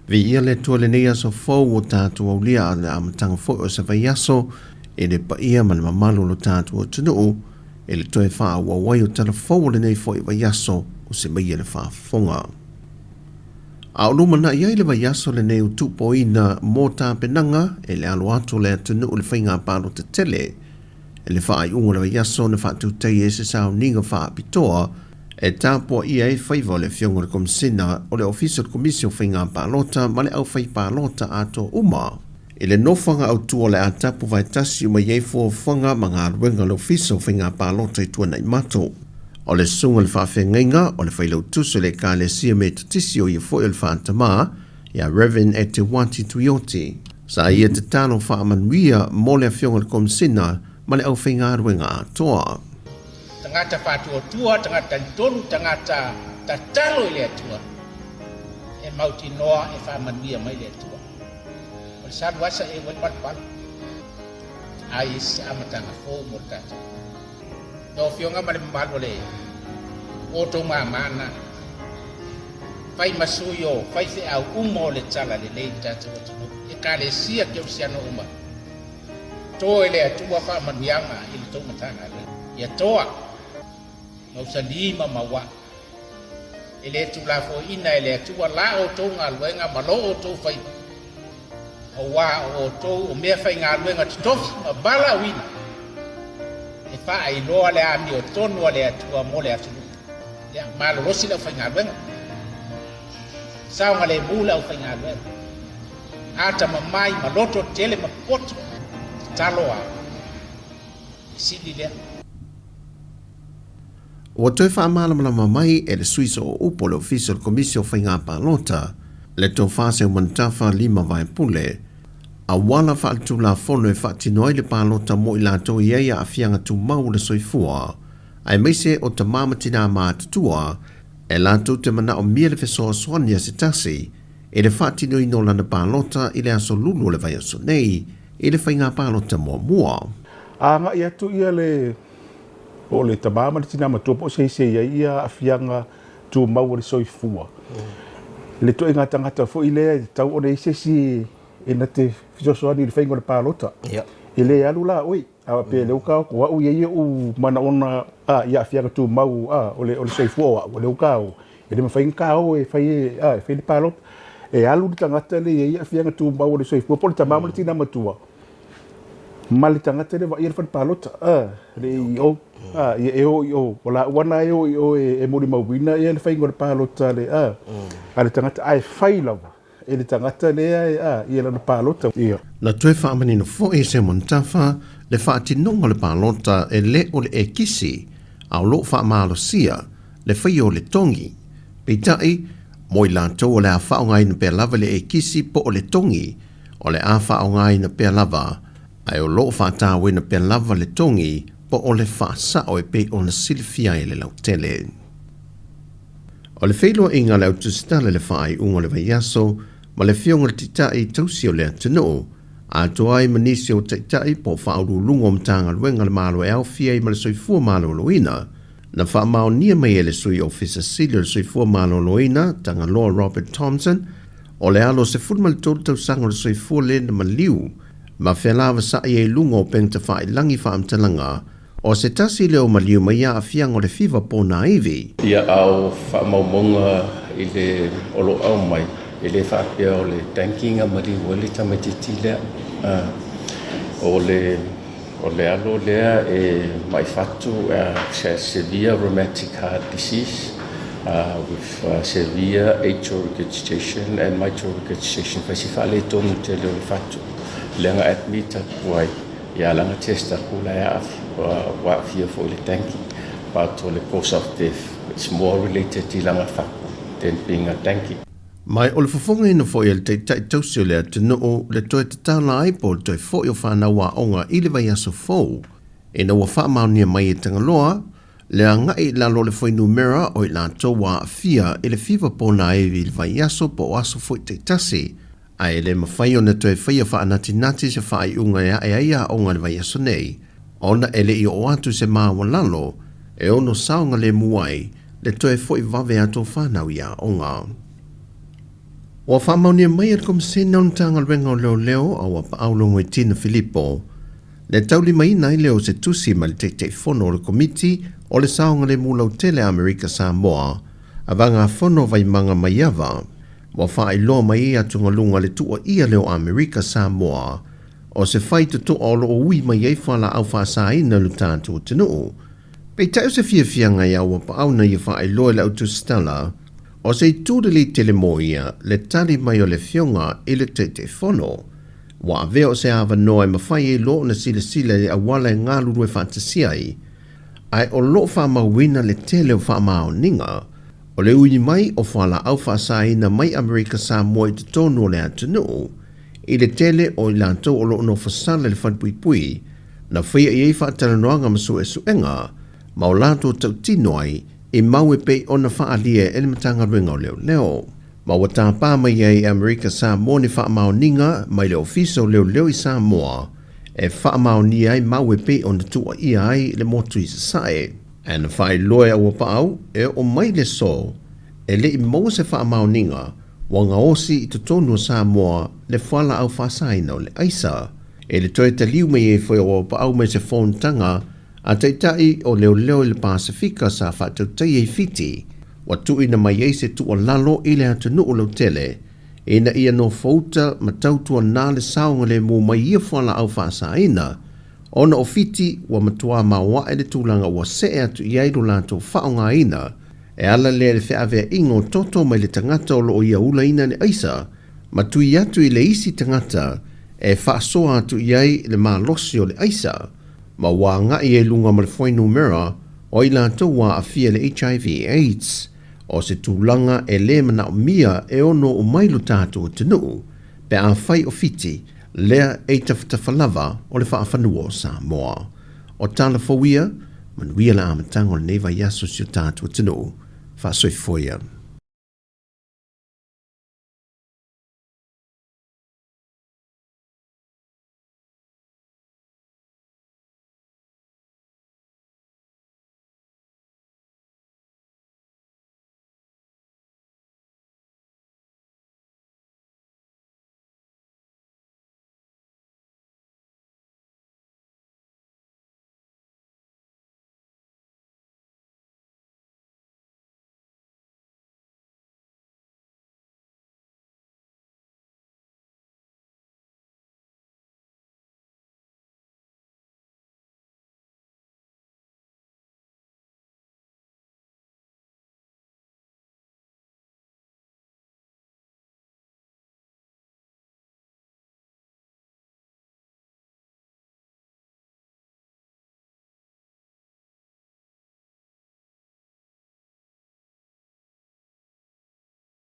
Viia le Atua i lenei aso fou ua tatou aulia a o le amataga foi o se vaiaso i le paia ma le mamalu o lo tatou atunuu i le toe faaauau ai o tala fou o lenei foi vaiaso o se maia le faafofoga. A o lumanai ai le vaiaso lenei o tuupoina mo tapenaga e le alo atu o le atunuu i le faiga palota tele i le faaiuga o le vaiaso na faatautaia ai se sauniga faapitoa e tapuaia ai faiva o le Afioga i le Komesina o le Ofisa o le Komisi o Faiga Palota ma le Aufaipalota atoa uma i le nofoaga autu o le a tapu vaetasi uma i ai fuafuaga ma galuega a le Ofisa o Faiga Palota i Tuanaimato. O le susuga i le faafeagaiga o le Failautusi o le Ekalesia Metotisi o ia foi o le Faatamā, ia Rev. Eteuati Tuioti. Sa ia tatalo faamanuia mo le Afioga i le Komesina ma le aufaigaluega atoa. Tagata faatuatua, tagata talitonu, tagata tatalo i le Atua, e mautinoa e faamanuia mai le Atua. O le salu asa e ua le palupalu, ai e se amataga fou mo le tatou. Lau Afioga ma le mamalu o le outou mamana, fai ma sui o faifeau uma o le tala lelei i le tatou atunuu, Ekalesia Kerisiano uma, To e le Atua faamanuiaga i le tou Matagaluega. Ia toa, mausali ma mauaa. E le tulafoina e le Atua la outou galuega ma lo outou faiva, auā o outou o meafaigaluega totofi ma valaauina e faailoa le amiotonu a le Atua mo le atunuu. Ia malolosi le aufaigaluega, saogalemu le aufaigaluega. Atamamai ma loto tele ma poto, tatalo a e sili lea. Ua toe faamalamalama mai e le sui sooupu o le Ofisa o le Komisi o Faiga Palota, le Tofa Seumanutafa Lima Vaepule, auala faaletulafono e faatino ai le palota mo i latou e i ai aafiaga tumau o le soifua, aemaise o tama ma tinā matutua e latou te manaomia le fesoasoani a se tasi i le faatinoina o lana palota i le aso Lulu o le vaiaso nei i le faiga palota muamua. Agai atu ia le po o le tama ma le tina matua po o se isi e i ai ia aafiaga tumau o le soifua. Le ituaiga tagata foi lea e tatau ona i ai se isi e na te fesoasoani i le faiga o le palota. E le alu la oe. A pe lea ua taoto o au e i ai ou manaoga i aafiaga tumau o le soifua o au, o lea ua taoto, e le mafai ona taoto e fai e fai le palota. E alu le tagata lea e i ai aafiaga tumau o le soifua po o le tama ma le tina matua ma le tagata lea e vaaia le fale palota, le AEO, ia e o i o, o laua na e o i o e molimauina le faiga o le palota a le tagata, ae fai lava e le tagata lea e a ia lana palota. Ia. Na toe faamanino foi e Simon Tafa le faatinoga o le palota e le o le ekisi, a o lo o faamalosia le faia o le togi. Peitai, mo i latou o le a faaaogaina pea lava le ekisi po o le togi, o le a faaaogaina pea lava, ae o lo o faatauina pea lava le togi po o le faasao e pei ona silafia ai e le lautele. O le feiloaiga a le Autusitala i le faaiuga o le vaiaso ma le Afioga i le Taitai Tausi o le atunuu, atoa ai ma nisi o Taitai po o Faauluuluga o Matagaluega a le Malo e aofia ai ma le Soifua Maloloina, na faamaonia mai e le Sui Ofisa Sili o le Soifua Maloloina, Tagaloa Robert Thomson, o le alo 13 tausaga o le soifua le na maliu ma fealavasa'i ai i luga o upegatafailagi faamatalaga O se tasi lea o maliu mai aafiaga o le fiva ponaivi. Ia, a o faamaumauga i le o lo o aumai, e le faapea o le tanki na maliu ai le tamaitiiti lea. O le o le alo lea e mai fatu, has severe rheumatic heart disease with severe atrial regurgitation and mitral regurgitation, fai si faaletonu tele o le fatu lea na admit atu ai. Ia lana test atu la e ua aafia foi le tanki but o le cause of death it's more related i lana fatu than being a tanki. Mai o le fofogaina foi e le Taitai Tausi o le atunuu le toe tatala ai po o le toe foi o fanau aoga i le vaiaso fou ina ua faamaonia mai e Tagaloa le agai i lalo o le fuainumera o i latou ua aafia i le fiva ponaivi i le vaiaso po o aso foi taitasi Ae le mafai ona toe faia faanatinati se faaiuga e ae ai aoga i le vaiaso nei, ona e le i oo atu se maualalo e ono saogalemu ai le toe foi vave atu o fanau i aoga. Ua faamaonia mai e le Komesina o le Matagaluega o Leoleo a Auapaau Logoitino Filipo le taulimaina ai lea o se tusi mai le Taitaifono o le Komiti o le Saogalemu Lautele a Amerika Samoa a Vagafono Vaimaga Maiava. Ua faailoa mai ai atugaluga le tuuaia lea o Amerika Samoa o se faitotoa o lo o ui mai ai fualaau faasaina i lo tatou atunuu. Peitai o se fiafiaga ia Auapaau na ia faailoa i le au tusitala, o se itu lelei tele mo ia le tali mai o le Afioga i le Taitaifono. Ua avea o se avanoa e mafai ai loa ona silasila i le auala e galulue faatasi ai, ae o lo o faamauina le tele o faamaoniga o le ui mai o fualaau faasaina mai Amerika Samoa i totonu o le atunuu i le tele o i latou o lo o nofosala i le falepuipui na faia i ai faatalanoaga ma suesuega ma o latou tautino ai i mau e pei ona faaalia e le Matagaluega o Leoleo. Ma ua tapa mai ai e Amerika Samoa ni faamaoniga mai le Ofisa o Leoleo i Samoa e faamaonia ai mau e pei ona tuuaia ai le motu i Sasae. Ae na faailoa e Auapaau e oo mai le aso e le i maua se faamaoniga ua gaosi i totonu o Samoa le fualaau faasaina o le aisa. E le toe taliu mai ai foi o Auapaau mai se fonotaga a Taitai o Leoleo i le Pasefika sa faatautaia i Fiti, ua tuuina mai ai se tuualalo i le atunuu lautele ina ia nofouta ma tautuana le saogalemu mai ia fualaau faasaina, ona o Fiti ua matua maoae le tulaga ua see atu i ai lo latou faaaogaina e ala lea i le feaveaiga o toto mai le tagata o lo o ia ulaina le aisa ma tui atu i le isi tagata e faasoa atu i ai le malosi o le aisa ma ua agai ai i luga ma le fuainumera o i latou ua aafia i le HIV AIDS, o se tulaga e le manaomia e ono oo mai lo tatou atunuu pe afai o Fiti lea e i tafatafa lava o le faafanua o Samoa. O tala fou ia, manuia le amataga o lenei vaiaso i si o tatou atunuu. Faasoifua ia.